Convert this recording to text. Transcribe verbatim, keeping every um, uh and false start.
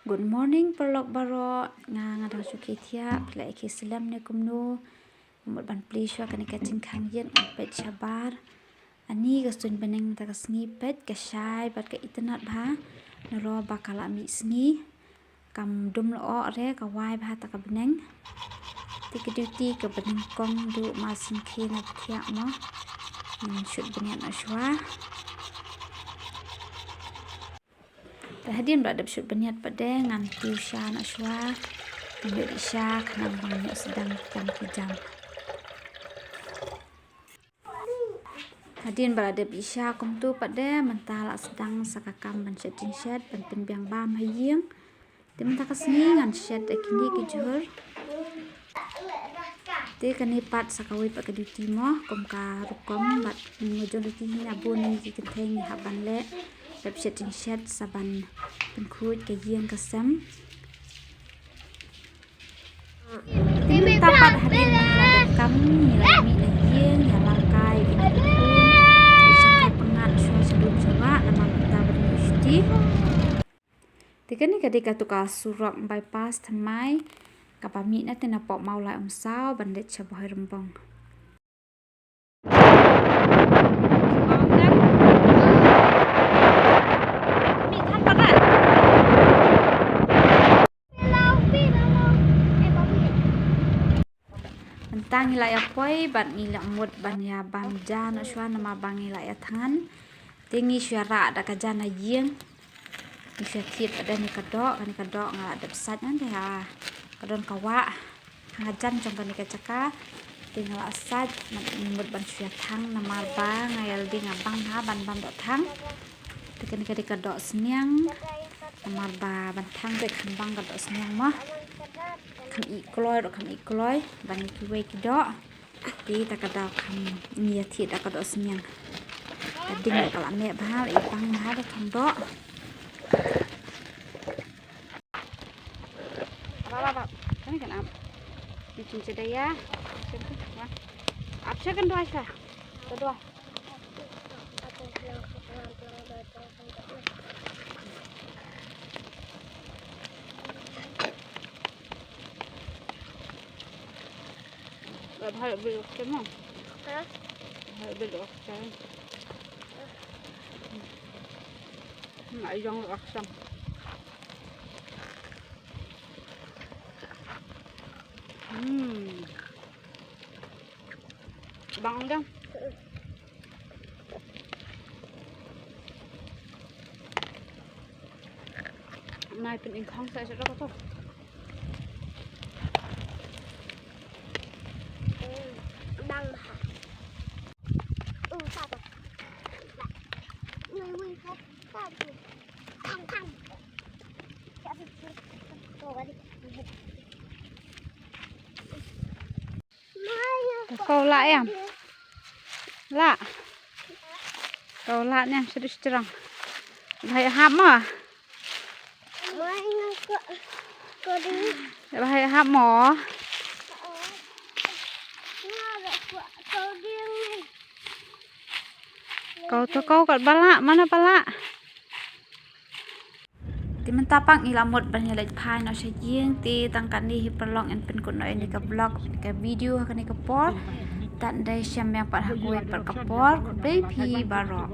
Good morning paralok baroh. Nga nga dang shu khie thiah, phi la ïa khie slem ne kumno? Mut ban plie shuwa kane ka jingkhang ïit, nga peit shabar. Ani ka suiñ bneng mynta ka sngi peit ka shai bad ka itynnad bha. Nalor ba ka la mih sngi. Kam dum lyoh re, ka wai bha ta ka bneng. Te ka duty kaba nyngkong duh ma sngewkhia na pthiah mo. Ngin shut bniat noh shuwa. Te hadien ba la dep shut bniat pat de ngan tiew sha noh shuwa. Ngan ïoh dih sha khnang ba ngan ïoh sdang kam ki jam. Hadien ba la dep ïa sha kumto pat de mynta la sdang sa ka kam ban shet jingshet, ban pynbiang bam ha ïing. Te mynta ka sngi ngan shet da kine ki jhur. Te kane pat sa kawei pat ka duty mo, kum ka rukom bad nga jong ki, ngi na bun ngi ki kynthei ngi hap ban leh. Dep shet jingshet sa ban pynkhuid ka ïing ka sem. Te mynta pat hadien ba ngi la dep kam, ngi la mih na ïing, ïalam kai ïa kine ki khun. Te shang kai pyngngad shuwa sha dum sha wah namar mynta ba dei shuti. Te kane ka dei kato ka surok bypass thymmai kaba mih na te na Pohmawlai Umsaw ban leit sha Bhoi Rymbong. Mynta ngi la ïa poi bad ngi la mut ban ïa bam ja noh shuwa namar ba ngi la ïa thngan. Te ngi shu ïa rah da ka jan ha ïing. Ngi shu ïa thied pat da kane ka doh, kane ka doh nga la dep sait ngan te ha ka don ka wah. Ha ka jan jong kane ka jaka te nga la sait, mut ban shu ïa thang namar ba nga ïa lade nga bang ha ban bam doh thang. Te kane ka dei ka doh sniang namar ba ban thang te kham bang ka doh sniang mo. Kham ih kloi ruh kham ih kloi ban ïa kiwei ki doh. Te ta ka daw kham ngi ïa thied da ka doh sniang. Ka ding ka la meh bha, la i bang bha da thang doh. Ba ba ba. Kane kan ap. Ni chin chedaya. Ap cha kan dua sa. Ka dua. Ba bhai bil ok mo. Ha? Bhai bil ok. Ma jong ok sang. Hmm. Bang dong. Nai pyningkhong sa sa ka to. Bang ha. U sa to. Wei wei ka. Sa to. Thang thang. Sa to. To ka di. Ko lah em. Lah. Ko lah ne shu shu terang. Lah ïa hap mo. Lah ïa hap mo. Ko to ko kat ba lah, mana ba lah. Te mynta pat ngi la mut ban ïa leit phai noh sha ïing, te tang katne hi paralok, yn pynkut noh ïa kane ka vlog, ka video ha kane ka por. Tang dei shem biang pat ha kawei pat ka por, khublei phi baroh.